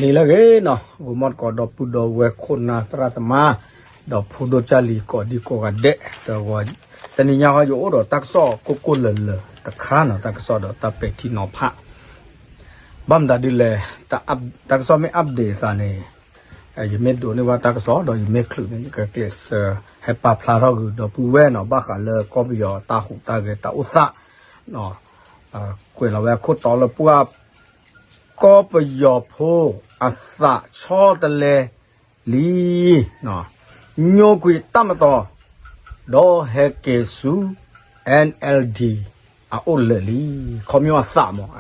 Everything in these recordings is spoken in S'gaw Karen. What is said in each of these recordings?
နံၤလၢအဂ့ၤနီၤ, ဂီၤမီၢ်သကိး ဒီပုၢ်ဒီဝဲၢ်ခိၣ်နၢ်သရၣ်သမါ ဒီးဖိဒိၣ်ကၢ်လံၤကိးဒံကိးဂၤဒဲး, တဂီၤ တနံၤညါဃီ ယအိၣ်ဒီးတၢ်ကစီၣ်ကိၢ်ကိၢ်လၢၤလၢၤတခါနီၤ, တၢ်ကစီၣ်ဒီးတၢ်ပဲာ်ထံနီၤဖး ဘၣ်မတၤဒ်လဲၣ်, တၢ်ကစီၣ်မ့ၢ် update အသးန့ၣ် ယမ့ၢ်ဒိးန့ၢ်ဘၣ်တၢ်ကစီၣ်ဒီးယမ့ၢ်ချုးန့ၣ် ယကကျဲးစၢး ဟဲပာ်ဖျါထီၣ်ဂုာ်ဒီပုၢ်ဝဲၢ်နီၤ, ဘၣ်ဃးလၢကီၢ်ပယီၤတၢ်ဟူးတၢ်ဂဲၤတၢ်အိၣ်သး ကွဲးလီၤဝဲအခိၣ်တီလၢပှၤ ကီၢ်ပယီၤဖိအသးဆီတလဲလံ, ညိကွံာ်တၢ်မတီၤ ဒီးဟဲက့ၤဆူ NLD အအိၣ်လၢာ်လံ, ခီဖျိအသးမး,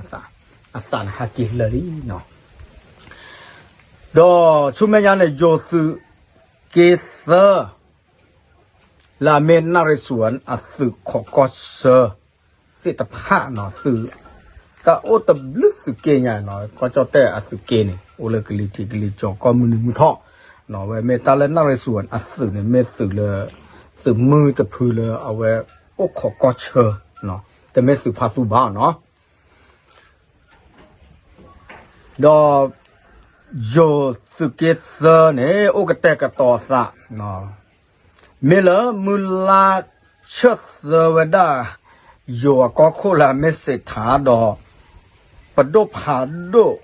အသးန့ၣ်ဟဲက့ၤလၢာ်လံနီၤ, ဒီးဆူမဲာ်ညါန့ၣ် ယိၤသုးက့သၢ လၢအမ့ၢ်နရ့ၣ်စူၣ်အသုးခိးကီၢ်ဆၢသ့ၣ်တဖၣ်နီၤ, သုး တၢ်အိၣ်တဘျုးသုးက့ညါနီၤ, ကီၢ်ကၠီၣ်တဲၣ်အသုးက့န့ၣ် အိၣ်လၢကလံၤထံးကလံၤကၠီၤ ကီၢ်မုၢ်နံၤမုၢ်ထီၣ်, ဝဲမ့ၢ်တၢ်လၢနရ့ၣ်စူၣ်အသုးန့ၣ် မ့ၢ်သုးလၢ သုးမုၢ်တဖုလၢအဝဲအိၣ်ခိးကီၢ်ဆၢ, တမ့ၢ်သုးဖါသူဘၣ်နီၤ. ဒီး ယိၤသုးက့သၢန့ၣ် အိၣ်ကတဲာ်ကတီၤအသး, မ့ၢ်လၢမုၢ်လၢ်ဆၢၣ်သၢဝဲဒၣ် ယိၤအကီၢ်ခိၣ်လၢအမ့ၢ်စ့းထးဒီး ပဒိၣ်ဖးဒိၣ်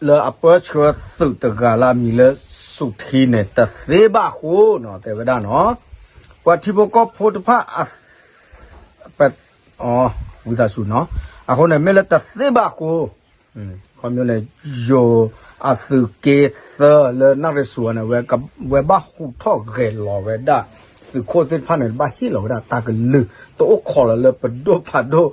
လၢအပၢဆှၢသုးတဂၤလၢအမံၤလၢ စူၤထံန့ၣ် တသ့ဘၣ်အဃိနီၤ, တဲဝဲဒၣ်နီၤ, ပှၤထံဖိကီၢ်ဖိတဖၣ် ဝံသးစူၤနီၤ, အဃိန့ၣ် မ့ၢ်လၢတသ့ဘၣ်အဃိ, ခီဖျိန့ၣ် ယိၤအသုးက့သၢလၢနရ့ၣ်စူၣ်န့ၣ် ဝဲဘၣ်ဟူးထီၣ်ဂဲၤလီၤဝဲဒၣ် သုးခိၣ်သ့ၣ်တဖၣ်န့ၣ် ဘၣ်ဟ့ၣ်လီၤဝဲဒၣ်တၢ်ကလုၢ် တအိၣ်ခိးလီၤလၢပဒိၣ်ဖးဒိၣ်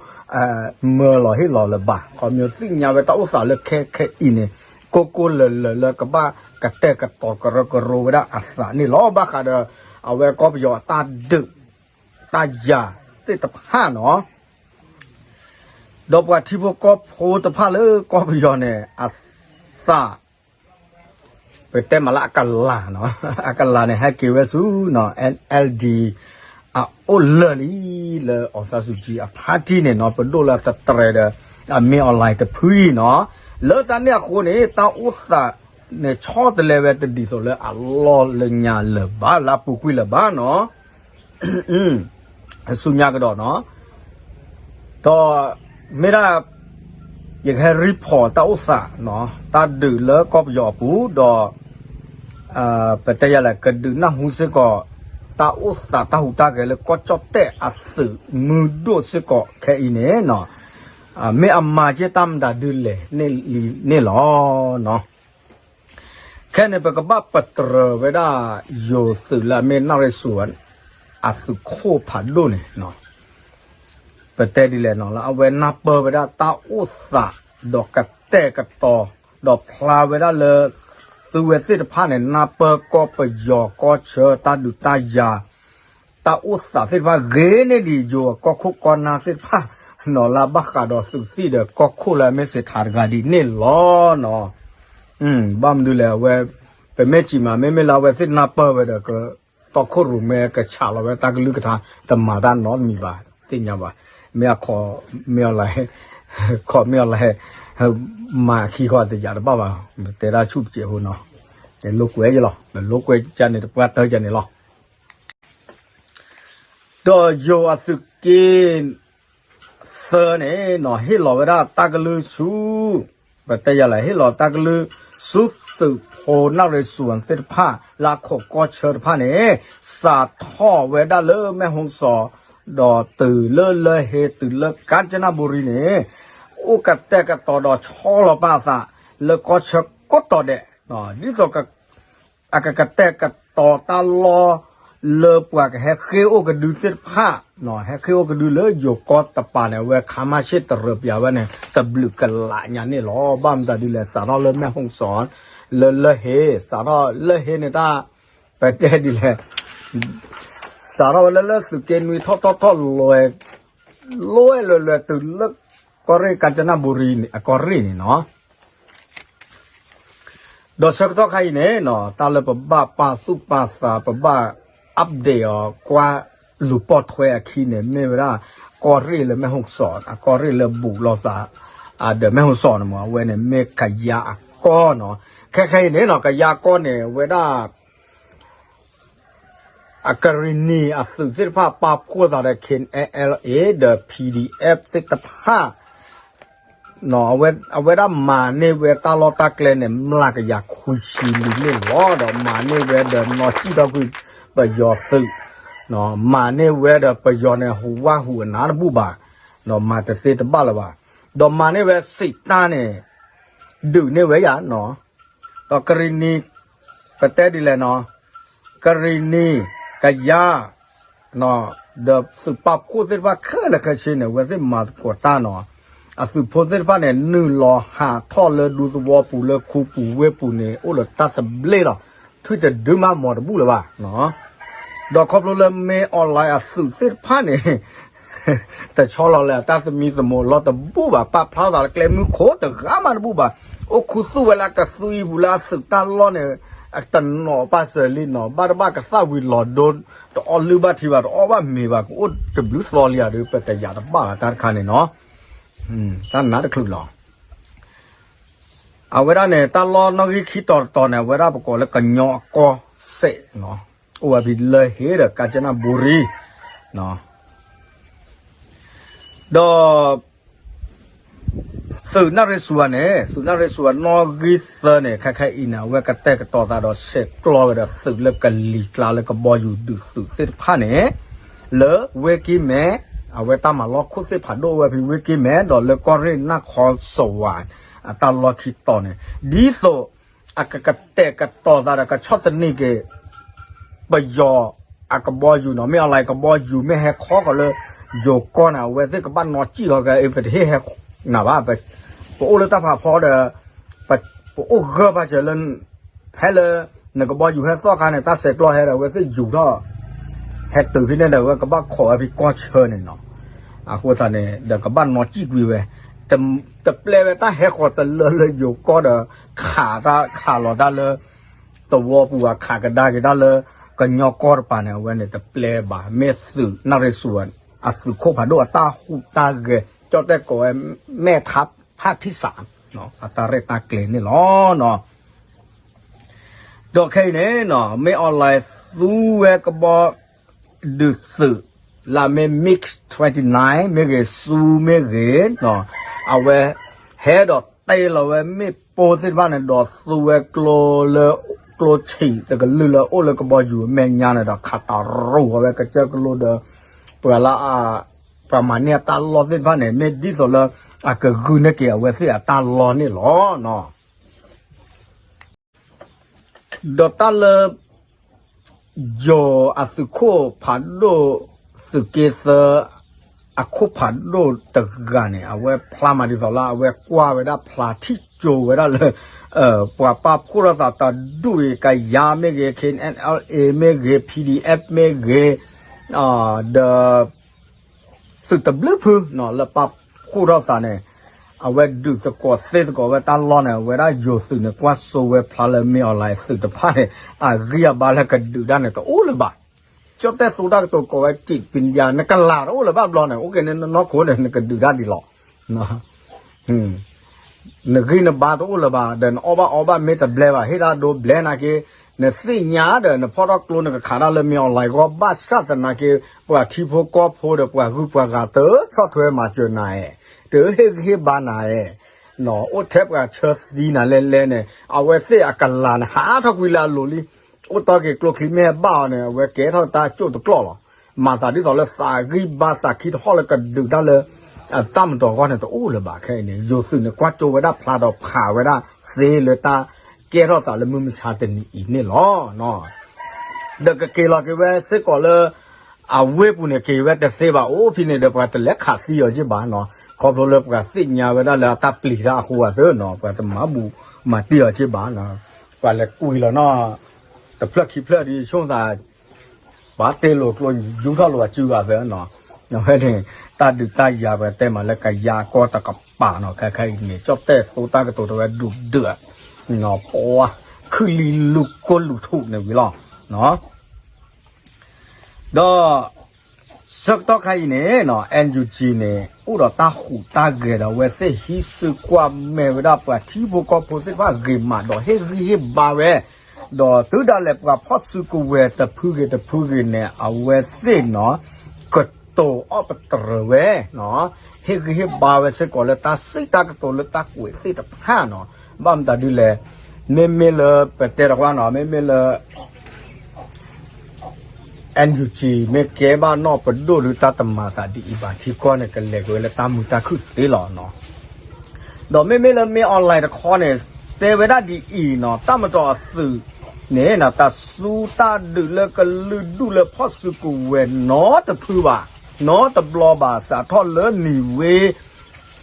မၢလီၤဟ့ၣ်လီၤလၢၤဘၣ်, ခီဖျိသ့ၣ်ညါဝဲတၢ်အိၣ်သးလၢခဲခဲအံၤန့ၣ် ကိၢ်ကိၢ်လၢၤလၢၤလၢကဘၣ်ကတဲာ်ကတီၤကရၢကရိဝဲဒၣ်အသးန့ၣ်လီၤ. ဘၣ်ဃးဒီး အဝဲကီၢ်ပယီၤအတၢ်ဒုး တၢ်ယၤသ့ၣ်တဖၣ်နီၤ, ဒီးပှၤထံဖိကီၢ်ဖိတဖၣ်လၢကီၢ်ပယီၤန့ၣ် အသး ပတဲမးလၢအကလၤနီၤ, အကလၤန့ၣ် ဟဲက့ၤဝဲဆူနီၤ NLD အအိၣ်လၢာ်လံ, လၢ အောင်ဆန်းစုကြည် အဖါတံၢ်န့ၣ်နီၤ, ပဒိၣ်လၢအတတြဲၤဒီး အမ့ၢ် online တဖုအံၤနီၤ, လၢတၢ်န့ၣ်အဃိန့ၣ် တၢ်အိၣ်သးန့ၣ် ဆီတလဲဝဲတဒ်သိးလၢအလီၢ်လၢညါလၢၤဘၣ် လၢအပူၤကွံာ်လၢၤဘၣ်နီၤ ဆူညါကဒီးနီၤ, ဒီးမ့ၢ်ဒၣ် ယကဟဲ report တၢ်အိၣ်သး တၢ်ဒုးလၢကီၢ်ပယီၤအပူၤဒီး ပတဲယၤလဲၣ် ကဒုးနၢ်ဟူစ့ၢ်ကီး တၢ်အိၣ်သးတၢ်ဟူးတၢ်ဂဲၤလၢကီၢ်ကၠီၣ်တဲၣ်အသုးမုၢ်ဒိၣ်စ့ၢ်ကီးခဲအံၤန့ၣ် မ့ၢ်အမၤက့ၤတၢ်မတၤဒ်လဲၣ်န့ၣ်လီၤ. ခဲန့ၣ် ပကဘၣ်ပတြၢၤဝဲဒၣ် ယိၤသုးလၢအမ့ၢ်နၣ်ရံၣ်စူၤ အသုးခိၣ်ဖးဒိၣ်န့ၣ် ပတဲဒ်လဲၣ်နီၤ လၢအဝဲနၢ်ပၢၢ်ဝဲဒၣ်တၢ်အိၣ်သး ဒီးကတဲာ်ကတီၤ ဒီးဖျါဝဲဒၣ်လၢ သုဝဲသ့ၣ်တဖၣ်န့ၣ် နၢ်ပၢၢ်ကီၢ်ပယီၤကီၢ်ဆၢ တၢ်ဒုးတၢ်ယၤ တၢ်အိၣ်သးသ့ၣ်တဖၣ် ဂ့ၤန့ၢ်ဒံးယိၤအကီၢ်ခိၣ်ကီၢ်နၢ်သ့ၣ်တဖၣ်နီၤ လၢအဘၣ်ဃးဒီးသုးသံၣ်ဒီးကီၢ်ခိၣ်လၢအမ့ၢ်စ့းထးတဂၤဒ်န့ၣ်လီၤနီၤ. ဘၣ်မနုၤလဲၣ် အဝဲ ပမ့ၢ်စံးမး မ့မ့ၢ်လၢအဝဲသ့ၣ်နၢ်ပၢၢ်ဝဲဒီး ကတီၢ်ခိၣ်ရိၣ်မဲကဆးလီၤဝဲတၢ်ကလုၢ်ကထါ တမၤတၢ်နီတမံၤဘၣ် သ့ၣ်ညါဘၣ်. မ့ၢ်အခီ မ့ၢ်အီၤလဲၣ် ခီမ့ၢ်အီၤလဲၣ် မၤခံခီတယာ်တဘၣ်ဘၣ် တဲဒၣ်ဆူၣ်တစဲးဖိနီၤ လိာ်ကွဲယလီၤ လိာ်ကွဲကန့ၣ် တပှၢ်တၢၢ်ကန့ၣ်လီၤ. ဒီးယိၤအသုးက့ သၢန့ၣ်နီၤ ဟ့ၣ်လီၤဝဲဒၣ်တၢ်ကလုၢ်ဆူ ပတဲယၤလဲၣ် ဟ့ၣ်လီၤတၢ်ကလုၢ်ဆူသုးဖိနၣ်ရံၣ်စူၤသ့ၣ်တဖၣ် လၢအခိးကီၢ်ဆၢတဖၣ်န့ၣ် စးထီၣ်ဝဲဒၣ်လၢမဲၢ်ဟိၣ်စီၤ ဒီးတုၤလၢလၢဟ့ တုၤလၢကၣ်စနၣ်ဘူရံန့ၣ် အိၣ်ကတဲာ်ကတီၤဒီးဆီလီၤပာ်အသး လၢကီၢ်ဆၢကိးတီၤဒဲး ဒ်သိး အကကတဲာ်ကတီၤတၢ်လီၢ် လၢပှၤကဟဲဃ့ၢ်အိၣ်ကဒုသ့ၣ်တဖၣ် ဟဲဃ့ၢ်အိၣ်ကဒုလၢယိၤကီၢ်တပၤန့ၣ် အဝဲခါမၢ်ဆ့ၣ်တရၢပျးဝဲန့ၣ် တဘျုးကလးညါန့ၣ်လီၤ. ဘၣ်မတၤဒ်လဲၣ် စးထီၣ်လၢမဲၢ်ဟိၣ်စီၤ လၢလၢဟ့ စးထီၣ်လၢဟ့န့ၣ်တၢ် ပတဲဒ်လဲၣ် စးထီၣ်ဝဲလၢလၢသုးက့နွံထီၣ်ထီၣ်ထီၣ်လွဲ လွဲလွဲလွဲတုၤလၢ ကီၢ်ရ့ၣ်ကၣ်စနၣ်ဘူရံန့ၣ် အကီၢ်ရ့ၣ်န့ၣ်နီၤ ဒီးဆၢကတီၢ်ခါအံၤန့ၣ်နီၤ တၢ်လၢပဘၣ်ပာ်သူၣ်ပာ်သး ပဘၣ် update အီၤ ကွၢ်လူၤပိာ်ထွဲအခံန့ၣ် မ့ၢ်ဝဲဒၣ် ကီၢ်ရ့ၣ်လၢမဲၢ်ဟိၣ်စီၤ အကီၢ်ရ့ၣ်လၢဘူးလိာ်သး ဒီးမဲၢ်ဟိၣ်စီၤန့ၣ်မ့ၢ် အဝဲန့ၣ်မ့ၢ်ကယၤအကီၢ်နီၤ. ခဲခဲအံၤန့ၣ်နီၤ ကယါကီၢ်န့ၣ် ဝဲဒၣ် အကရံၣ်နံၣ်အသုးသ့ၣ်တဖၣ် ပာ်ဖှိၣ်သးဒီး K N L A ဒီး P D F သ့ၣ်တဖၣ် အဝဲဒၣ်မၤန့ၢ်ဝဲတၢ်လီၢ်တၢ်ကျဲန့ၣ် မျးကယၤခွံဆံလံန့ၣ်လီၤ. ဒီးမၤန့ၢ်ဝဲဒီး နီၢ်စံၣ်ထီၣ်ကွံာ်ပယီၤသုး, မၤန့ၢ်ဝဲဒီးပယီၤန့ၣ် ဟူးဝၣ်ဟူးအနါတဘူၣ်ဘၣ်, မၤတသ့တဘၣ်လၢၤဘၣ်. ဒီးမၤန့ၢ်ဝဲစံးတၢ်န့ၣ် ဒုးန့ၢ်ဝဲယၤနီၤ ဒီးကရံၣ်နံၣ် ပတဲဒ်လဲၣ်နီၤ, ကရံၣ်နံၣ် ကယါ ဒီးသုးပာ်ဖှိၣ်သ့ၣ်တဖၣ်ခဲလၢာ်ခဲဆ့န့ၣ် အဝဲသ့ၣ်မၤသကိးတၢ်နီၤ, အသုးဖိသ့ၣ်တဖၣ်န့ၣ် နုာ်လီၤဟးထီၣ်လၢဒူသဝီပူၤလၢခူပူၤဝ့ၢ်ပူၤန့ၣ် အိၣ်လၢတၢ်သဘျ့လီၤ, ထွံၣ်တဒုမးမီၤတဘူၣ်လၢၤဘၣ်. ဒီးခီဖျိလၢမ့ၢ် online အသုးသ့ၣ်တဖၣ်န့ၣ် တဆီလီၤလၢအတၢ်သမံသမိးလီၤတဘူၣ်ဘၣ်, ပာ်ဖျါထီၣ်သးလၢကျဲမုၢ်ခိၣ်တဂၤမးတဘူၣ်ဘၣ်, အိၣ်ခူသူၣ်ဝဲလၢအကသွံပူၤလၢအသုးတၢ်လီၢ်န့ၣ် အတနီၤပာ်စၢၤလံနီၤ, ဘၣ်တဘၣ်ကသၣ်ဝံၤလီၤဒိ, တအီၣ်လုၢ်ဘၣ်ထံဘၣ်, တအီၣ်ဘၣ်မ့ၤဘၣ်, ကအိၣ်တဘျုးသီလံဧါဒီး ပတယာ်တဘၣ်ဘၣ်တၢ်တခါန့ၣ်နီၤ, တၢ်နးတချုးလီၤ. အဝဲဒၣ်န့ၣ် တၢ်လီၢ်နီၣ်ဂံၢ်ခံတီၤတတီၤန့ၣ် အဝဲဒၣ်ပကိးလၢကညီအကီၢ်စဲၣ်နီၤ, အိၣ်ဝဲဖဲလၢဟ့ဒီး ကၣ်စနၣ်ဘူရံ ဒီး သုးနၣ်ရ့စူၤန့ၣ် သုးနၣ်ရ့စူၤအနီၣ်ဂံၢ်သၢန့ၣ် ခဲခဲအံၤန့ၣ် အဝဲကတဲာ်ကတီၤသးဒီးဆဲးကျိးဝဲဒီးသုးလၢကလံၤကျါလၢကဘီယူၤဒုးသုးသ့ၣ်တဖၣ်န့ၣ် လၢဝ့ၢ်ကံၢ်မဲ, အဝဲတၢ်မၤလီၢ်ခိၣ်သ့ၣ်ဖးဒိၣ်ဝဲဖဲဝ့ၢ်ကံၢ်မဲ ဒီးလၢကီၢ်ရ့ၣ်နၢ်ခီစဝး အတၢ်လီၢ်ခံတီၤန့ၣ် ဒ်သိး အကကတဲာ်ကတီၤသးဒီးကဆီၣ်သနံးက့ၤ ပယီၤအကဘီယူၤနီၤ, မ့ၢ်အီၤလၢကဘီယူၤ မ့ၢ်ဟဲခီဃီၤလၢယိၤကီၢ်န့ၣ် အဝဲသ့ၣ်ကဘၣ်နီၣ်စံၣ်ဃီၤက့ၤ ပတဟ့ၣ်ဟဲနၤဘၣ်, ပအိၣ်လၢတၢ်ဖးဖီဒီး ပအိၣ်ဂၢၢ်ဘၣ်စၢၤလၢ ဖဲလၢ နကဘီယူၤဟဲသီၣ်ခါန့ၣ် တၢ်ဆဲးကျိးဟဲဒီး အဝဲသ့ၣ်ယူၤထီၣ် ဟဲတုၤဖဲန့ၣ်ဒီး အဝဲကဘၣ်ခိးဝဲဖဲကီၢ်ဆၢန့ၣ်နီၤ, အဃိသတးန့ၣ် ဒီးကဘၣ်နီၣ်စံၣ်ကွံာ်ဝဲ, တပျဲဝဲတၢ်ဟဲဃီၤတလၢလၢယိၤကီၢ်ဒီး ခးတၢ်ခးလီၤတၢ်လၢ သဝီပူၤ အခးကဒါက့ၤတၢ်လၢ ကညီကီၢ်တပၤန့ၣ် အဝဲန့ၣ်တပျဲဘၣ်, မ့ၢ်သုးနၣ်ရ့စူၤ အသုးခိၣ်ဖးဒိၣ်အတၢ်ဟူးတၢ်ဂဲၤ ကၠီၣ်တဲၣ်ကိးဝဲ မဲၣ်ထါဖးထံစး အတၢ်ရဲၣ်တၢ်ကျဲၤန့ၣ်လီၤ. ဒီးခဲအံၤန့ၣ် မ့ၢ်အီၤလဲၤသူဝဲကဘီ ဒုးသုး လၢမ့ၢ် MiG twenty-nine မ့ၢ်ဂ့ၤ စူမ့ၢ်ဂ့ၤ အဝဲ ဟဲဒီးတ့လီၤဝဲမ့ၣ်ပိၢ်သ့ၣ်တဖၣ်န့ၣ် ဒီးသူဝဲကျိလၢ ကျိဆံးတကလုာ်လၢအိၣ်လၢကဘီယူၤအမဲာ်ညါန့ၣ်ဒီး ခးတၢ်ရူၤဃီၤဝဲကစၢၢ်ကလိဒီး ပှၤလၢ ပှၤမၤန့ၢ်အတၢ်လီၢ်သ့ၣ်တဖၣ်န့ၣ် မ့ၢ်ဒ်သိးလၢ အကဂုာ်န့ၢ်က့ၤအဝဲသ့ၣ်အတၢ်လီၢ်န့ၣ်လီၤ. ဒီးတၢ်လၢ ယိၤအသုးခိၣ်ဖးဒိၣ် သုးက့သၢ အခိၣ်ဖးဒိၣ်တဂၤန့ၣ် အဝဲဖျါမၤဒ်သိးလၢ အဝဲကွၢ်ဝဲဒၣ်ဖျါထံၣ်ကၠိဝဲဒၣ်လၢ ပှၤပာ်ဖှိၣ်ထီၣ်သးတဒူၣ်အံၤ ကယၤမ့ၢ်ဂ့ၤ K N L A မ့ၢ်ဂ့ၤ P D F မ့ၢ်ဂ့ၤ ဒီး သုးတဘျုးဖု လၢပာ်ဖှိၣ်ထီၣ်သးန့ၣ် အဝဲဒုးသကိးသ့သကိးဝဲတၢ်လီၢ်န့ၣ် အဝဲဒၣ်ယိၤသုးန့ၣ် ကွၢ်စိဝဲဖျါလၢမ့ၢ်အီၤလဲၤသုးတဖၣ်န့ၣ် အဂံၢ်အဘါလၢကဒုးတၢ်န့ၣ်တအိၣ်လၢၤဘၣ်. ကၠီၣ်တဲၣ်သိတၢ်ကတိၤကိးဝဲ စံးပညါ နကလၤတအိၣ်လၢၤဘၣ်ဘျီန့ၣ် အိၣ်က့ၤန့ၣ်နီၢ်ခိန့ၣ် နကဒုးတၢ်ဒ်လီၤ. နဂံၢ်နဘါတအိၣ်လၢၤဘၣ် ဒီးနအီၣ်ဘၣ်အီဘၣ်မ့ၢ်တဘျဲဘၣ် ဟ့ၣ်တၢ်ဒိဘျဲနာ်က့ နသ့ၣ်ညါဒီး နဖီၣ်ထီၣ်ကျိ နကခးတၢ်လၢမ့ၢ်အီၤလဲၤဂီၢ် ဘၣ်ဆၣ်သနာ်က့ ပှၤထံဖိကီၢ်ဖိဒီးပှၤဂုၤပှၤဂၤတဆီၣ်ထွဲမၤစၢၤနၤဧဲ, တဟ့ၣ်ဂံၢ်ဟ့ၣ်ဘါနၤဧဲ, အိၣ်ထဲပှၤဆၢသံနၤလဲၣ်လဲၣ်န့ၣ် အဝဲသ့ၣ်အကလၤန့ၣ် ဟးထီၣ်ကွံာ်လၢအလိၤလံ. အိၣ်တီက့ၤကျိချံမ့ၢ်ဟဲဘၣ်အီၤန့ၣ် အဝဲကဲထီၣ်တၢ်ကၠိၣ်တကျီၣ်လီၤ. မၤသးဒ်သိးလၢသးဂံၢ်ဘါသးခံတဟီၣ်လၢကဒုးတၢ်လၢ အတၢ်မတီၤဂီၢ်န့ၣ်တအိၣ်လၢၤဘၣ်ခဲအံၤန့ၣ် ယိၤသုးန့ၣ် ကွၢ်ကၠိဝဲဒၣ်ဖျါဒီးဖးဝဲဒၣ်သ့လၢတၢ်ကဲထီၣ်သးလၢမုၢ်မဆါတနံၤအံၤန့ၣ်လီၤ. ဒီးကက့ၤလီၤက့ၤဝဲစ့ၢ်ကီးလၢ အဝ့ၢ်ပူၤန့ၣ် က့ၤဝဲတသ့ဘၣ် အိၣ်ဖဲန့ၣ်ဒီး ပှၤတလဲၤခးသံအီၤက့ၢ်ဘၣ်နီၤ ခီဖျိလၢပှၤသ့ၣ်ညါဝဲဒၣ်လၢအတၢ်ပျံၤတၢ်အဃိအသးနီၤ ပှၤတမၤဘူၣ်မၤတံၢ်အီၤက့ၢ်ဘၣ်နီၤ ပှၤလဲၤကွံာ်လီၤနီၤ တဖျၢၣ်ခံဖျၢၣ်ဒီးဆိသး ပှၤတ့လိာ်ကျိယူထီၣ်လိာ်အစုဂၤသၢနီၤ အဝဲန့ၣ် တၢ်ဒုးတၢ်ယၤပှၤတဲမးလၢကယၤကီၢ်တကပၤနီၤ ခဲခဲအံၤန့ၣ် ကၠီၣ်တဲၣ်သိတၢ်ကတိၤတဝဲဒုၣ်ဒုၣ် ပှၤခုၣ်လံလူၢ်ကိၢ်လူၢ်ထူၣ်န့ၣ်ဝံၤလီၤ ဒီး ဆၢကတီၢ်ခါအံၤန့ၣ် NUG န့ၣ် အိၣ်ဒီးတၢ်ဟူးတၢ်ဂဲၤဒီး အဝဲသ့ၣ်ဟံးစုကွၢ်မဲာ်ဝဲဒၣ်ပှၤထံဖိကီၢ်ဖိသ့ၣ်တဖၣ်ဂ့ၤမး ဒီးဟ့ၣ်ဂံၢ်ဟ့ၣ်ဘါဝဲ, ဒီးတုၤဒၣ်လဲာ်ပှၤဖီၣ်စုကဝဲၤတဖုဂ့ၤတဖုဂ့ၤန့ၣ် အဝဲသ့ၣ်နီၤ ကတိၤအီၣ်ပတြၢၤဝဲ, ဟ့ၣ်ဂံၢ်ဟ့ၣ်ဘါဝဲစ့ၢ်ကီးလၢတၢ်စံးတၢ်ကတိၤလၢတၢ်ကွဲးသ့ၣ်တဖၣ်နီၤ, ဘၣ်မတၤဒ်လဲၣ်, မ့မ့ၢ်လၢပတဲတကွၢ်နီၤ မ့မ့ၢ်လၢ NUG မ့ၢ်ကဲဘၣ်နီၢ်ပဒိၣ်ဒီးတၢ်တမၤသးဒ်အံၤဘၣ် ထံကီၢ်န့ၣ် ကလဲၤက့ၤဝဲလၢတၢ်မုာ်တၢ်ခုၣ်သ့လီၤနီၤ. ဒီးမ့မ့ၢ်လၢမင်းအောင်လှိုင်တခီန့ၣ် တဲဝဲဒၣ်ဒ်အံၤနီၤ တၢ်မတီၤအသုးန့ၣ် တၢ်စူၢ်တၢ်ဒုးလၢကလုာ်ဒူၣ်လၢဖီၣ်စုကဝဲၤနီတဖုဘၣ်, နီတဘျီဘၣ် စးထီၣ်လၢနံၤဝ့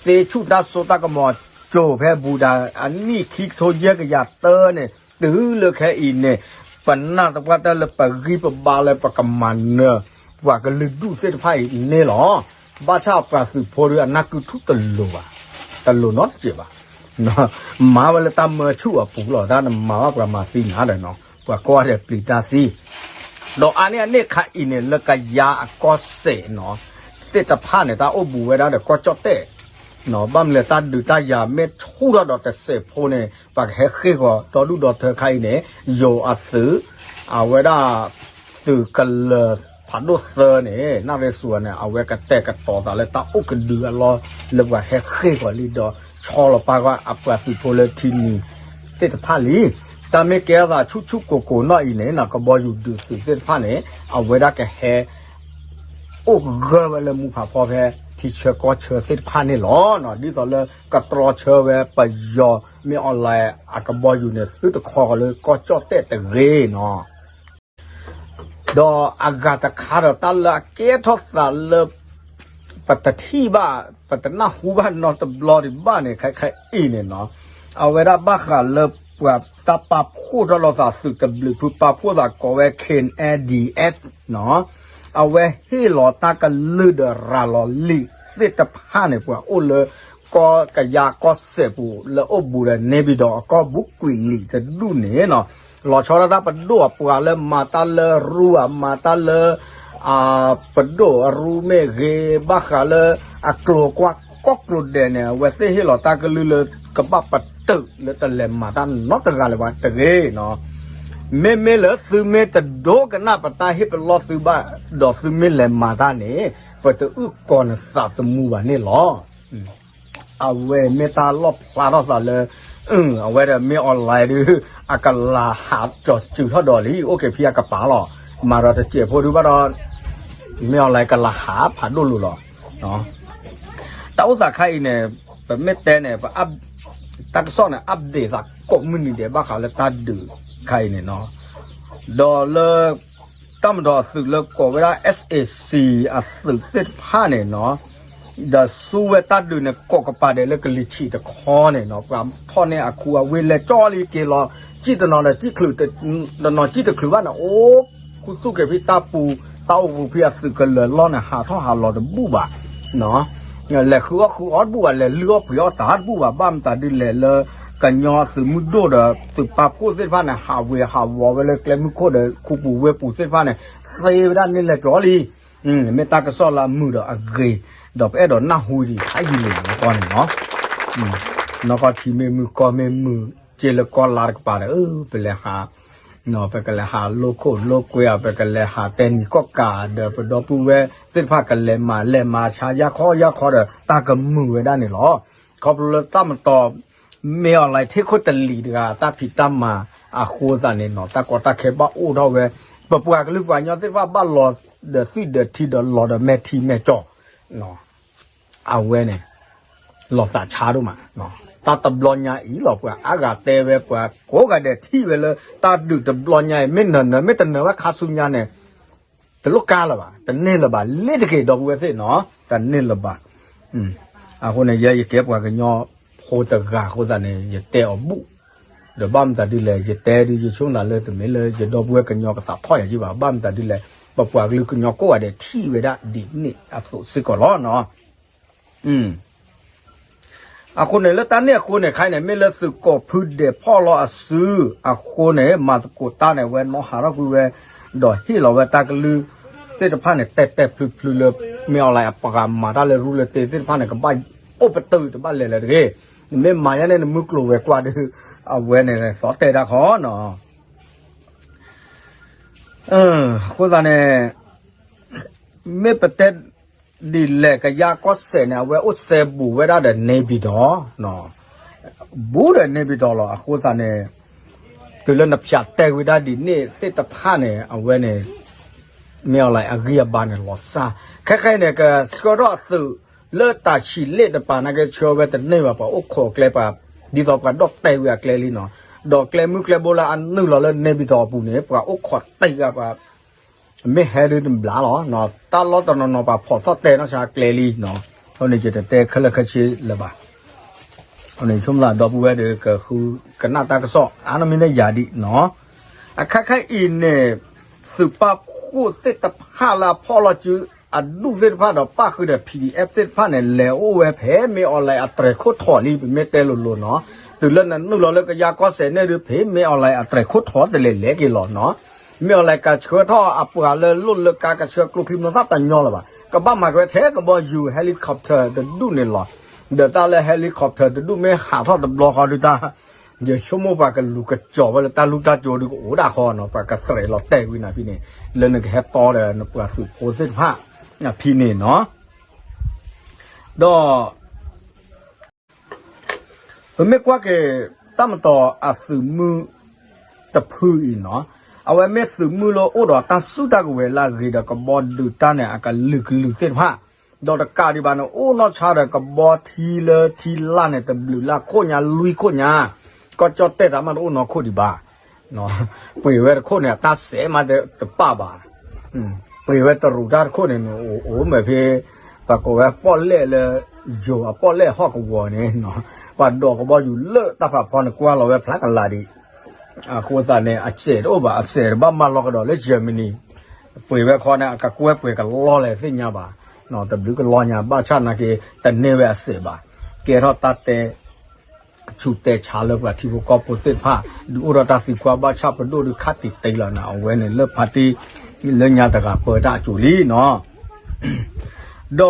သ့ဆူၣ်တၢ်စိတၢ်ကမီၤကၠိၤဖဲဘူဒၤအနံၣ်ခံကထိယဲၢ်ကယၤတၢန့ၣ် တုၤလၢခဲအံၤန့ၣ် ပနာ်သပှၢ်တၢၢ်လၢပဂံၢ်ပဘါလၢပကမၤနၢၤ ပှၤကလုာ်ဒူၣ်သ့ၣ်တဖၣ်အံၤန့ၣ်လီၤ. ဘၣ်ဆၣ်ပှၤသုးဖိဒီးအနၢ်ကုထူၣ်တလိၤဘၣ်, တလိၤနီတစဲးဘၣ်, မၤဝဲလၢတၢ်မၢဆူၣ်အပူၤလီၤ တၢ်နမၤဘၣ်ပှၤမၤသံနၤဒီးနီၤ ပှၤကိးဂၤဒဲးပျံၤတၢ်သံ ဒီးအါန့ၢ်အန့ၣ်ခါအံၤန့ၣ် လၢကယၤအကီၢ်စဲၣ်နီၤ သ့ၣ်တဖၣ်န့ၣ် တၢ်အိၣ်ဘူးဝဲဒၣ်ဒီးကီၢ်ကၠီၣ်တဲၣ်, ဘၣ်မနုၤလၢတၢ်ဒုးတၢ်ယၤမ့ၢ်ဆူၣ်ထီၣ်ဒီးတစဲးဖိန့ၣ် ပှၤကဟဲဃ့ၢ်ဃီၤဒီဒူၣ်ဒီထၢခါအံၤန့ၣ် ယိၤအသုး အဝဲဒၣ် သုးကလၢၤဖးဒိၣ်သၢန့ၣ် နၣ်ရ့စူၤန့ၣ် အဝဲကတဲာ်ကတီၤသးလၢတၢ်အိၣ်ကဒုအလီၢ် လၢပှၤဟဲဃ့ၢ်ဃီၤလံဒီး ဆီလီၤပာ်ကွၢ်အပှၤသုးဖိလၢထံနံၤသ့ၣ်တဖၣ်လံ. တၢ်မ့ၢ်ကဲထီၣ်သးဆူၣ်ဆူၣ်ကိၤကိၤနီၣ်အံၤန့ၣ် ကဘီယူၤဒုးသုးသ့ၣ်တဖၣ်န့ၣ် အဝဲဒၣ်ကဟဲ အိၣ်ဂၢၢ်ဝဲလၢမူဖးဖီဖဲ ထံဆၢကီၢ်ဆၢသ့ၣ်တဖၣ်န့ၣ်လီၤ. ဒ်သိးလၢကတြီဆၢဝဲပယီၤမ့ၢ် online အကဘီယူၤန့ၣ် သုတခီဃီၤလၢကီၢ်ကၠီၣ်တဲၣ်တဂ့ၤနီၤ. ဒီးအဂၤတခါဒီးတၢ်လၢအကဲထီၣ်သးလၢ ပတထံၣ်ဘၣ် ပတနၢ်ဟူဘၣ်နီတဘျီဒံးဘၣ်န့ၣ် ခဲခဲအံၤန့ၣ်နီၤ, အဝဲဒၣ်ဘၣ်ဃးလၢပှၤတၢ်ပာ်ဖှိၣ်ထီၣ်လိာ်သးသုးတဘျုးဖုပာ်ဖှိၣ်သးကိးဝဲ K N D F နီၤ, အဝဲဟ့ၣ်လီၤတၢ်ကလုၢ်ဒီးရၤလီၤလံာ်သ့ၣ်တဖၣ်န့ၣ် ပှၤအိၣ်လၢကီၢ်ကယၤကီၢ်စဲၣ်ပူၤလၢအိၣ်ဘူးဒီး နေပြည်တော် အကီၢ်ဘူးကွံာ်လံာ်တဒူၣ်န့ၣ်နီၤ, လီၤဆီဒၣ်တၢ်ပဒိၣ်အပှၤလၢမၤတၢ်လၢရူၢ်ဧါ မၤတၢ်လၢ ပဒိၣ်အရူၢ်မ့ၢ်ဂ့ၤ ဘၣ်ဃးလၢအကျိၤကွၢ်ကီၢ်ကျိၤဒဲးန့ၣ် အဝဲသ့ၣ်ဟ့ၣ်လီၤတၢ်ကလုၢ်လၢကဘၣ်ပတုာ်လၢတလဲၤမၤတၢ်နီတဂၤလၢၤဘၣ်တဂ့ၤနီၤ. မ့မ့ၢ်လၢသုမ့ၢ်တဒိကနၣ်ပတၢ်ဟ့ၣ်ပလီၢ်သုဘၣ် ဒီးသုမ့ၢ်လဲၤမၤတၢ်န့ၣ် ပတအုၣ်ကီၤနသးသမူဘၣ်န့ၣ်လီၤ. အဝဲမ့ၢ်တၢ်လီၣ်ဖျါထီၣ်သးလၢ အဝဲဒီးမ့ၢ် online ဒုး အကလၤဟးကၠီၤစုၤထီၣ်ဒီးလံ အိၣ်က့ၤဖံအကပၤလီၤ. မၤဒီးတစဲးဖိဒုးဘၣ်ဒီး မ့ၢ် online ကလၤဟးဖးဒိၣ်လိၤလီၤ. တၢ်အိၣ်သးခါအံၤန့ၣ် ပမ့ၢ်တဲန့ၣ် တၢ်ကစီၣ်န့ၣ် update သးကိးမုၢ်နံၤဒဲး ဘၣ်ဃးလၢတၢ်ဒုးခါအံၤန့ၣ်နီၤ, ဒီးလၢ တၢ်မတီၤအသုးလၢကိးဝဲဒၣ် SAC အသုးသ့ၣ်တဖၣ်န့ၣ်နီၤ, ဒီးဆူဝဲတၢ်ဒုးန့ၣ် ကိးကပၤဒဲးလၢကလံၤထံးတခီန့ၣ်နီၤ, ပှၤထီၣ်န့ၢ်အခူအဝ့ၢ်လဲၤကၠီလံက့ၤလီၤ, ကံၣ်တနီၤဒီးကံၣ်ချုး တနီၤကံၣ်တချုးဘၣ်န့ၣ် အိၣ်ခူသူၣ်က့ၤဖံတၢ်ပူၤ တၢ်အိၣ်ဖှိၣ်ဖံအသုးကလၢၤလီၢ်န့ၣ် ဟးထီၣ်ဟးလီၤတဘူၣ်ဘၣ် လဲၤဃုအီၣ်ဃုအီတဘူၣ်ဘၣ်, လဲၤလုၢ်အီၣ်ပှ့ၤအီၣ်တၢ်တဘူၣ်ဘၣ်, ဘၣ်မတၤဒ်လဲၣ်လၢ ကညီသုးမုၢ်ဒိၣ်ဒီးသုးပာ်ဖှိၣ်သ့ၣ်တဖၣ်န့ၣ် ဟးဝ့ၤဟးဝီၤဝဲလၢကျဲမုၢ်ခိၣ်ဒီး ခူပူၤဝ့ၢ်ပူၤသ့ၣ်တဖၣ်န့ၣ် သ့ဝဲဒၣ်န့ၣ်လဲၤကၠီလံ. မ့ၢ်တၢ်ကစီၣ်လၢအမုာ်ဒီးအဂ့ၤ, ဒီးပအဲၣ်ဒိးနၢ်ဟူဒံးခါယံာ်လံန့ၣ် နီၢ်ကီၢ်ထံမ့ၢ်မုာ်ကီၢ်မ့ၢ်မုာ်, က့လၢကီၢ်လါတကပၤဒီး ပလဲၤဟး ပကလဲၤဟးလိခိၣ်လိကွဲဧါ, ပကလဲၤဟးတဲနံၤကီၢ်ကးဒီး ပဒီပုၢ်ဝဲၢ်သ့ၣ်တဖၣ်ကလဲၤမၤလဲၤမၤဆါယါခီယါခီဒီး တၢ်ကမုာ်ဝဲဒၣ်န့ၣ်လီၤ. ခီဖျိလၢတၢ်မတီၤ မ့ၢ် online ထံခိၣ်တလံၤတဂၤ တၢ်ဖံးတၢ်မၤအဃိသတးန့ၣ်နီၤ တၢ်ကီတၢ်ခဲဘၣ်အိၣ်ထီၣ်ဝဲ, ပပှၤကလုာ်ပှၤကညီသ့ၣ်တဖၣ်ဘၣ်လီၤဒီးသွံၣ်ဒီးထံဒီးလီၤဒီးမဲာ်ထံမဲာ်ကၠီၣ် အဝဲန့ၣ် လီၤသးဆါဒိၣ်မး, တၢ်တဘျီညါအံၤလီၤ ပှၤအါဂၤတဲဝဲ ပှၤကိးဂၤဒဲးထံၣ်ဝဲလၢ တၢ်ဒုးတဘျီညါအံၤ မ့ၢ်နၢၤနၢၤ မ့ၢ်တနၢၤဘၣ်ခါဆူညါန့ၣ် တလိၣ်ကါလၢၤဘၣ်, တန့ၢ်လၢၤဘၣ်, လ့တက့ၤဒီပုၢ်ဝဲၢ်သ့ၣ်နီၤ, တန့ၢ်လၢၤဘၣ်. အဃိန့ၣ် ယဲယကဲပှၤကညီဖိတဂၤအဃိသတးန့ၣ် ယတဲအီၤဘူၣ်, ဒီးဘၣ်မတၤဒ်လဲၣ် ယတဲဒုး ယဆိကမိၣ်သးလၢတမ့ၢ်လၢယဒီပုၢ်ဝဲၢ်ကညီကသးထီၣ်ယၤယံဘၣ်, ဘၣ်မတၤဒ်လဲၣ် ပပှၤကလုာ်ကညီကိးဂၤဒဲးထံၣ်ဝဲဒၣ်ဒ်န့ၣ်အသိးစ့ၢ်ကီးလီၤနီၤ. အဃိန့ၣ် လၢတၢ်န့ၣ်အဃိန့ၣ် ခဲအံၤန့ၣ် မ့ၢ်လၢသုးကိးဖုဒဲးဖီၣ်လီၤအစု အဃိန့ၣ် မၤသကိးတၢ်န့ၣ် ဝဲနီၢ်ဟးထီၣ်ကွံာ်ဝဲ ဒီးဟ့ၣ်လီၤဝဲတၢ်ကလုၢ် သ့ၣ်တဖၣ်န့ၣ် တဲာ်တဲာ်ဖျုးဖျုးလၢ မ့ၢ်အီၤလၢအပှၤမၤတၢ်လၢရူလၢသ့သ့ၣ်တဖၣ်န့ၣ် ကဘၣ်အိၣ်ပတုာ်တဘၣ်လဲၤလၢၤတဂ့ၤ. နမ့ၢ်မၤညါန့ၣ် နမုၢ်ကျိၤဝဲၤကွာ်ဒီး အဝဲန့ၣ် သီတဲတၢ်ခီနီၤ. အဃိသတးန့ၣ် မ့ၢ်ပတဲဒ်လဲၣ် ကယါကီၢ်စဲၣ်န့ၣ် အဝဲအိၣ်စဲဘူးဝဲဒၣ်ဒီး နေပြည်တော် ဘူးဒီး နေပြည်တော် လီၤ. အဃိသတးန့ၣ် တုၤလၢနဖျးတဲဝဲဒၣ်ဒ်န့ၣ်သ့ၣ်တဖၣ်န့ၣ် အဝဲန့ၣ် မ့ၢ်အီၤလၢအဂံၢ်အဘါန့ၣ်လီၤစၢ်. ခဲခဲအံၤန့ၣ် ကဆှၢထီၣ်အသုးလၢတၢ်ဆံးလ့ၣ်တပၤနာ်က့ ဆှၢဝဲတန့ၢ်ဘၣ် ပှၤအိၣ်ခိးကျဲပှၤ ဒ်သိးပှၤဒီၣ်တဲာ်ဝဲအကျဲလံနီၤ. ဒီးကျဲမုၢ်ကျဲဘိလၢအနုာ်လီၤလၢ နေပြည်တော် အပူၤန့ၣ် ပှၤအိၣ်ခိးတဲာ်ဂၤပှၤ မ့ၢ်ဟဲဒုးတဘျါလီၤ. တၢ်လီၢ်တနီၤနီၤ ပှၤဖီၣ်သီၣ်တဲာ်နီၢ်ဆါကျဲလံနီၤ. အဃိန့ၣ် ယတတဲခဲလၢာ်ခဲဆ့လၢၤဘၣ်. အဃိန့ၣ် ဆိကမိၣ်သးဒီပုၢ်ဝဲၢ်ဒီး ကဃုကနၣ်တၢ်ကစီၣ် အါနီၢ်မ့ၢ်န့ၣ်ယၤဒံးနီၤ. အခါခဲအံၤန့ၣ် သုးပာ်ဖှိၣ်သ့ၣ်တဖၣ်လၢအဖီၣ်လီၤစု အဒူၣ်သ့ၣ်တဖၣ်ဒီးပၣ်ဃုာ်ဒီး PDF သ့ၣ်တဖၣ်န့ၣ် လဲၤအိၣ်ဝဲဖဲမ့ၢ်အီၤလၢအတြဲၤခိၣ်ထီၣ်လံ ပမ့ၢ်တဲလိၤလိၤနီၤ. တုၤလၢနနုာ်လီၤလၢကယါကီၢ်စဲၣ်န့ၣ်ဒုး ဖဲမ့ၢ်အီၤလၢအတြဲၤခိၣ်ထီၣ်တလဲၤလဲၤက့ၤလီၤနီၤ. မ့ၢ်အီၤလၢကဆှၢထီၣ်အပှၤလၢလိၣ်လၢကါ ကဆှၢကျိချံမျိာ်သၣ်တညီလၢၤဘၣ်. ကဘၣ်မၤက့ၤဝဲထဲကဘီယူၤ helicopter တဒူၣ်န့ၣ်လီၤ. ဒီးတၢ်လၢ helicopter တဒူၣ်မ့ၢ်ဟးထီၣ်တဘျီဃီဒုးတၢ် ယဆိကမိၣ်ပှၤကလူၤကစီၤဝဲလၢတၢ်လူၢ်တၢ်ကၠိဒုးကအိၣ်ဒၣ်ဃီနီၤ. ပှၤကသရဲးလီၤတဲာ်ဝံၤနၤဖဲန့ၣ် လၢနကဟဲတီဒီးနပှၤသုးဖိသ့ၣ်တဖၣ် ဖဲန့ၣ်နီၤ. ဒီး ပမ့ၢ်ကွၢ်က့ၤ တၢ်မတီၤအသုးမုၢ်တဖုအံၤနီၤ, အဝဲမ့ၢ်သုးမုၢ်လၢအိၣ်ဒီးတၢ်စုတၢ်ကဝဲၤလၢအဂ့ၤဒီးကဘီဒုးတၢ်န့ၣ် အကလုာ်ကလုာ်သ့ၣ်တဖၣ်, ဒီးတကးဒံးဘၣ်န့ၣ် အိၣ်နီၢ်ဆါဒီးကဘီထံလၢထံလၢ်န့ၣ် တဘျုးလၢ်ခိၣ်ညါလွံၢ်ခိၣ်ညါ, ကီၢ်ကၠီၣ်တဲၣ်တၢ်မးတအိၣ်နီတခိၣ်ဒံးဘၣ် ပှ့ၤဝဲတခိၣ်န့ၣ် အတၢ်စဲးမးတပၣ်ဘၣ်, ပှ့ၤဝဲတရူးတၢ်တခိၣ်န့ၣ် အိၣ်မ့ၢ်ဖဲ ပှၤကိးဝဲပီၣ်လဲၣ်လၢ ယိၤအပီၣ်လဲၣ်ဟီၣ်ကဝီၤန့ၣ်, ပှၤဒိးကဘီယူၤလၢတၢ်ဖးဖီန့ၣ် ကွၢ်လီၤဝဲဖျါကလၤဒံး, အဃိသတးန့ၣ် အစဲးတအိၣ်ဘၣ်, အစဲးတဘၣ်မၤလီၤကဒီးလၢ Germany, ပှ့ၤဝဲခီန့ၣ် အကကွဲၢ်ပှဲၤကလီလၢသ့ၣ်ညါဘၣ်, တဘျုးကလီညါ ဘၣ်ဆၣ်နာ်က့ တန့ၢ်ဝဲအစဲးဘၣ်, ကဲထီၣ်တၢ်တဲ ဆူးတဲဆါလၢပှၤထံဖိကီၢ်ဖိသ့ၣ်တဖၣ်, ဒုးအိၣ်ထီၣ်တၢ်သံကွၢ်ဘၣ်ဆၣ်ပဒိၣ်ဒုးခးတံာ်တံာ်လီၤန့ၣ် အဝဲန့ၣ်လၢဖါတံၢ် လၢညါတဂၤပၢတၢ်အစိၤလံနီၤ, ဒီး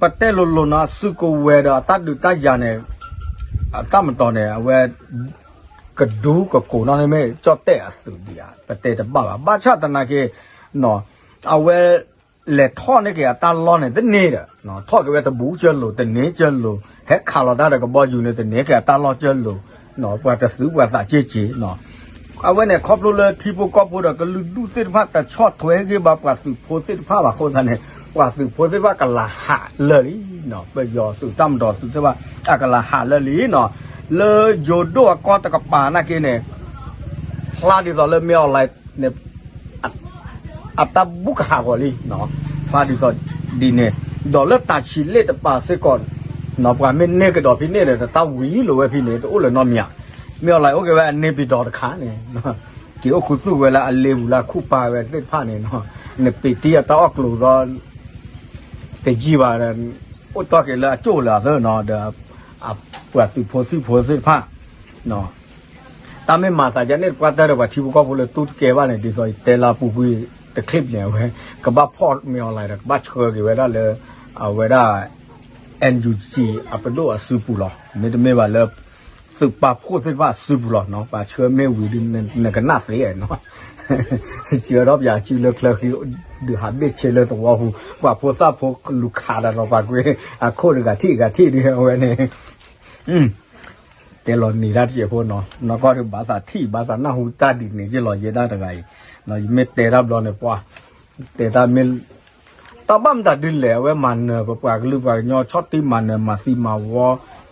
ပတဲလိၤလိၤနီၤ အစုကဝဲၤဒီးအတၢ်ဒုးတၢ်ယၤန့ၣ် အတၢ်မတီၤန့ၣ် အဝဲ ကဒူကကိးနီၣ်န့ၣ်မ့ၢ်ကၠီၣ်တဲၣ်အသုးဒံးဧါ ပတဲတဘၣ်ဘၣ်, ဘၣ်ဆၣ်သနာ်က့ အဝဲ လဲၤထီၣ်န့ၢ်က့ၤအတၢ်လီၢ်န့ၣ် တန့ၢ်ဒီး ထီၣ်က့ၤဝဲတဘူးကၢလိၤ တန့ၢ်ကၢလိၤ, ဟဲခးလီၤတၢ်ဒီးကဘီယူၤန့ၣ် တန့ၢ်က့ၤအတၢ်လီၢ်ကၢလိၤ, ပှၤတသုးပှၤသးက့က့ၤ, အဝဲန့ၣ်ခီဖျိလၢထံဖိကီၢ်ဖိဒီးကလုာ်ဒူၣ်သ့ၣ်တဖၣ် တဆီၣ်ထွဲက့ၤဘၣ်ပှၤသုးဖိသ့ၣ်တဖၣ်ဘၣ်အဃိသတးန့ၣ် ပှၤသုးဖိသ့ၣ်တဖၣ်ကလၤဟးလၢာ်လံ, ပယီၤသုးတၢ်မတီၤသုးသ့ၣ်တဖၣ် အကလၤဟးလၢာ်လံနီၤ, လၢယိၤဒိၣ်အကီၢ်တကပၤနာ်က့န့ၣ် ဖျါဒ်သိးလၢမ့ၢ်အီၤလဲၣ်န့ၣ် အတၢ်ဘူၣ်ကဟးဂီၤလံ, ဖျါဒ်သိးဒ်န့ၣ်, ဒီးလၢတၢ်ဆံးလ့ၣ်တပၤစ့ၢ်ကီး ပှၤမ့ၢ်န့ၢ်ကဒီးဖဲန့ၣ်ဒီး တၢ်ဝံၤလိာ်ဝဲဖဲန့ၣ် တအိၣ်လၢၤနီတမံၤ, မ့ၢ်အီၤလဲၣ်အိၣ်က့ၤဝဲအန့ၢ်ပံၤဒီးတခါန့ၣ်, က့ၤအိၣ်ခူသူၣ်ဝဲလၢအလ့ပူၤလၢအခူၣ်ပၢ်ဝဲသ့ၣ်တဖၣ်န့ၣ်, နပ့ၤတံၢ်အတၢ်အီၣ်ကျိၤဒီး တယံာ်ဘၣ်ဒီး အိၣ်တီၢ်က့ၤလၢအကၠိၣ်လၢအသၢနီၤ, ဒီးပှၤသုးဖိသံၣ်ဖိသ့ၣ်တဖၣ် တၢ်မ့ၢ်မၤသးဒ်န့ၣ် ပှၤတဲဒီးပှၤထံဖိကီၢ်ဖိလၢတူၢ်တကဲဘၣ်န့ၣ် ဒ်သိးယတဲလၢပူၤကွံာ်တချံးန့ၣ် အဝဲ ကဘၣ်ဖီၣ်မ့ၢ်အီၤလဲၣ်ဒီး ကဘၣ်ဆှၢက့ၤဝဲဒၣ်လၢ အဝဲဒၣ် NUG အပဒိၣ်အစုပူၤလီၤ. မ့တမ့ၢ်ဘၣ်လၢ သုးပာ်ဖှိၣ်သ့ၣ်တဖၣ်အစုပူၤလီၤနီၤ. ပှၤဆှၢမ့ၢ်ဝံၤဒုး နကနၣ်သ့နီၤ. စၢထီၣ်ပၠးစုလၢချၢဃံ ဒုးဟးဘ့ၣ်ဆ့လၢသဝီပူၤ ပှၤဖိသၣ်ဖိလူၤခးဒီးလီၤပှၤကွံာ် အခိၣ်တဂၤထံၣ်ဂၤထံၣ်ဒုးအဝဲန့ၣ် တဲလီၤနံၤတၢ်တစဲးဖိနီၤ, နီၢ်ကီၢ်ဒုးဘၣ်သးထံၣ် ဘၣ်သးနၢ်ဟူတၢ်ဒ်န့ၣ်က့လီၤ ယဲဒၣ်တဂၤအံၤ, ယမ့ၢ်တဲတၢ်ဘျီန့ၣ် ပှၤ တဲတၢ်မ့ၢ် တၢ်ဘၣ်မတၤဒ်လဲၣ် အဝဲမၤနၢၤပပှၤကလုာ်ပှၤကညီ ဆီၣ်တံၢ်မၤနၢၤမၤသံမၤဝီ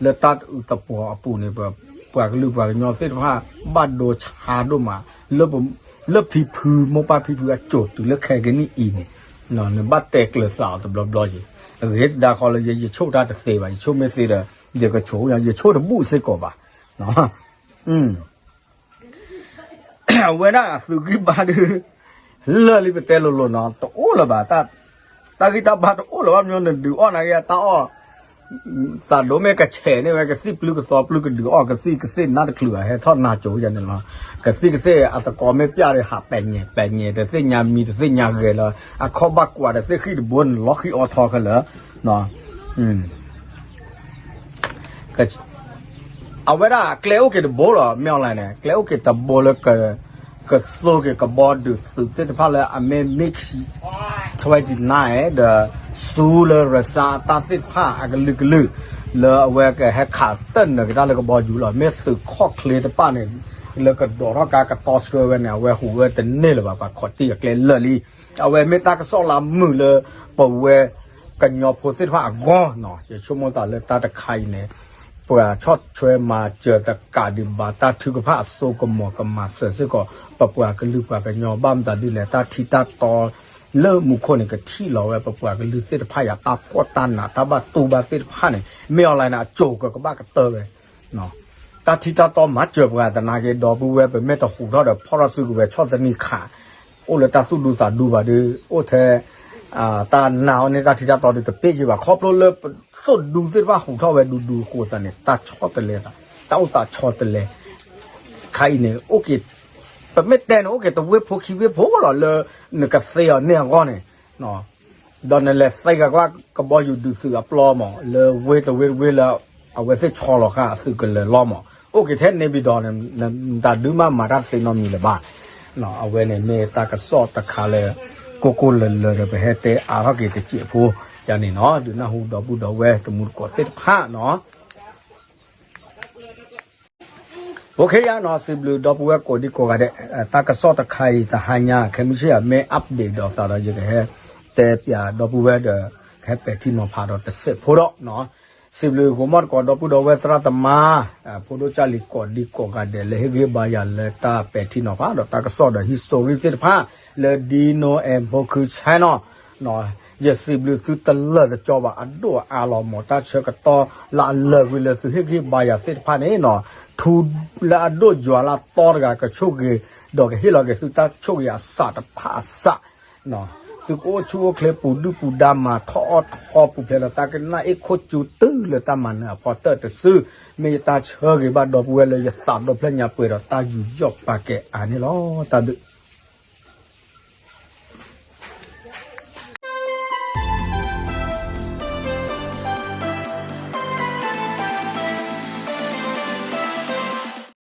လၢတၢ်အုးသပှီၤအပူၤန့ၣ် ပပှၤကလုာ်ပှၤကညီသ့ၣ်တဖၣ် ဘၣ်ဒိဆါဒိၣ်မး လၢဖံဖု မိၢ်ပၢ်ဖံဖုအစိၤတုၤလၢခဲကနံၣ်အံၤန့ၣ် နဘၣ်တဲကျၢၤသးအီၤတဘျီဘျီက့ၤ, အဂ့ၤတဒါဃီလၢယ ယဆိၣ်တၢ်တသ့ဘၣ်, ယဆိၣ်မ့ၢ်သ့ဒီး ယကဆိၣ် ယဆိၣ်တဘူၣ်စ့ၢ်ကီးဘၣ်. အဝဲဒၣ်သုးဂံၢ်ဘါဒုး လၢာ်လံပတဲလိၤလိၤနီၤ, တအိၣ်လၢၤဘၣ်, တၢ်ဂံၢ်တၢ်ဘါတအိၣ်လၢၤဘၣ်, မ့ၢ်နဒုးအီၣ်နာ်က့ တၢ်အီၣ် သးဒိၣ်မ့ၢ်ကဆဲးန့ၢ်ဝဲ ကသံၣ်ပျုၢ်ကသီပျုၢ်ကဒုးအီၣ် ကသံၣ်ကသ့ၣ်နါတချုးဘၣ် ဟဲထီၣ်နါကၠိယၤန့ၣ်လီၤ. ကသံၣ်ကသ့ၣ်အသကိးမ့ၢ်ပျၢ်ဒီး ဟးပဲာ်ညဲ ပဲာ်ညဲ တသ့ၣ်ညါမံၤတသ့ၣ်ညါဂဲၤလၢ အခီၣ်ဘၣ်ကွၢ်ဒီးသ့ၣ်ဃံၣ်တဘိန့ၣ် လီၤဃံအီထီခဲလၢာ် အဝဲဒၣ်ကျဲအိၣ်က့ၤတဘိလီၤ မ့ၢ်အီၤလဲၣ်န့ၣ် ကျဲအိၣ်က့ၤတဘိလၢ ကသိက့ၤကဘီဒုးသုးသ့ၣ်တဖၣ်လၢအမ့ၢ် MiG twenty-nine ဒီး ဆူလၢ Russia အတၢ်သ့ၣ်တဖၣ်အကလုာ်ကလုာ် လၢအဝဲကဟဲခးတၢၢ်နၢၤက့ၤတၢ်လၢကဘီယူၤလီၤ. မ့ၢ်သုးခီၣ်ချ့တဖၣ်န့ၣ် လၢကဒိးထီၣ်ကါကတီဆှၢဝဲန့ၣ် အဝဲဟူးဂဲၤတန့ၢ်လၢၤဘၣ် ပှၤခီၣ်တံၢ်အကျဲလၢာ်လံ. အဝဲမ့ၢ်တၢ်ကစီၣ်လၢမုာ်လၢ ပဝဲကညီဖိသ့ၣ်တဖၣ်အဂီၢ်နီၤ ယဆိကမိၣ်သးလၢတၢ်တခါအံၤန့ၣ် ပှၤဆီၣ်ထွဲမၤစၢၤတကးဒံးဘၣ်တၢ်ထုကဖၣ်အစိကမီၤကမၤစၢၤစ့ၢ်ကီး ပပှၤကလုာ်ပှၤကညီ ဘၣ်မတၤဒ်လဲၣ် တၢ်ထံတၢ်တီလၢမူခိၣ်န့ၣ် ကထံၣ်လီၤဝဲပပှၤကလုာ်သ့ၣ်တဖၣ်ယၤ တၢ်ဖှီၣ်တၢ်နး တၢ်ဘၣ်တူၢ်ဘၣ်သ့ၣ်တဖၣ်န့ၣ် မ့ၢ်အီၤလဲၣ်န့ၣ် အစိၤကကဘၣ်ကတၢၢ်ဝဲ တၢ်ထံတၢ်တီမၤစၢၤပှၤသနာ်က့ ဒီပုၢ်ဝဲၢ် ပမ့ၢ်တဟူးထီၣ်ဒီး ဖီၣ်ထီၣ်စုကဝဲၤဆီၣ်သနံးခး အိၣ်လၢတၢ်သူၣ်ဒူသးဒူဘၣ်ဒီး အိၣ်ထဲ တၢ်နာ်အီၤန့ၣ် တၢ်ထံတၢ်တီဒီးတပ့ၢ်ယံၤဘၣ် ခီဖျိလၢပသိၣ်ဒူသ့ၣ်တဖၣ်ဟူးထီၣ်ဝဲဒူဒူအဃိသတးန့ၣ် တၢ်ဆီတလဲသး တၢ်အိၣ်သးဆီတလဲ ခါအံၤန့ၣ် အိၣ်က့ၤ ပမ့ၢ်တဲန့ၣ် အိၣ်က့ၤတဝ့ၢ်ဖိခံဝ့ၢ်ဖိလီၤ လၢနကသ့အီၤန့ၢ်အဂီၢ်န့ၣ် ဒီးနလဲၤသ့ကကွၢ်ကဘီယူၤဒုးသုးအပျီမး လၢဝ့ၢ်တဝ့ၢ်တဝ့ၢ်လၢ အဝဲသ့ၣ်ဆီလီၤဃာ်အသုးကလၢၤလီၤမး အိၣ်က့ၤထဲန့ၣ်ဘံဒီးန့ၣ် တၢ်ဒုးမးမၤတၢ်သ့နီတမံၤလၢၤဘၣ်. အဝဲန့ၣ်မ့ၢ်တၢ်ကစီၣ်တခါလၢ ကိၢ်ကိၢ်လၢၤလၢၤဒီး ပဟဲတဲအါထီၣ်က့ၤတစဲးဖိ ယၤန့ၣ်နီၤ ဒုးနၢ်ဟူဒီပုၢ်ဒီဝဲၢ်တမူတကိးသ့ၣ်တဖၣ်နီၤ အိၣ်ခ့ယါနီၤ စံးဘျုးဒီပုၢ်ဝဲၢ်ကိးဒံကိးဂၤဒဲး တၢ်ကစီၣ်တခါအံၤ တဟါညါ ခဲမုၢ်ဆ့ၣ်ယၤ မ့ၢ် update ဒီးသးဒီး ယကဟဲတဲပၠးဒီပုၢ်ဝဲၢ်ဒီး ကဟဲပဲာ်ထံနီၤဖးဒီးတစဲးဖိဒီး စံးဘျုးဂီၤမီၢ်တကိးဒီပုၢ်ဒီဝဲၢ်သရၣ်သမါ ဖိဒိၣ်ကၢ်လံၤကိးဒံကိးဂၤဒဲး လၢဟ့ၣ်ဂံၢ်ဘါယၤလၢတၢ်ပဲာ်ထံနီၤဖးဒီးတၢ်ကစီၣ်ဒီး history သ့ၣ်တဖၣ် လၢ Dino and Boku Channel ယစံးဘျုးသုတလၢာ်တကီဘၣ် အဒိၣ်အအါလီၤမး တၢ်ဆၢကတီၢ်လၢအလၢာ်ကွံာ်လၢသုဟ့ၣ်ဂံၢ်ဘါယၤသ့ၣ်တဖၣ်န့ၣ်နီၤ ထူလၢအဒိၣ်ယွၤလၢအသီတဂၤကဆိၣ်ဂ့ၤ ဒီးကဟ့ၣ်လီၤက့ၤသုတၢ်ဆိၣ်ဂ့ၤအစးတဖၣ်အစး သုကအိၣ်ဆူၣ်အိၣ်ချ့ပူၤဒုၣ်ပူၤဒါမၤထီၣ်အီၣ်ထီၣ်ပူၤဖျဲးလီၤ တၢ်ကနၣ်အ့ၣ်ခိၣ်ကၠူတုၤလၢတၢ်မၤနၢၤအဖီတၢၢ်တစု မ့ၢ်ယတၢ်ဆၢဂ့ၤဘၣ်ဒီပုၢ်ဝဲၢ်လၢယသးဒီဖျၢၣ်ညါပှဲၤဒီးတၢ်ယူးယီၣ်ပာ်ကဲအါန့ၣ်လီၤ. တၢ်ဘျုး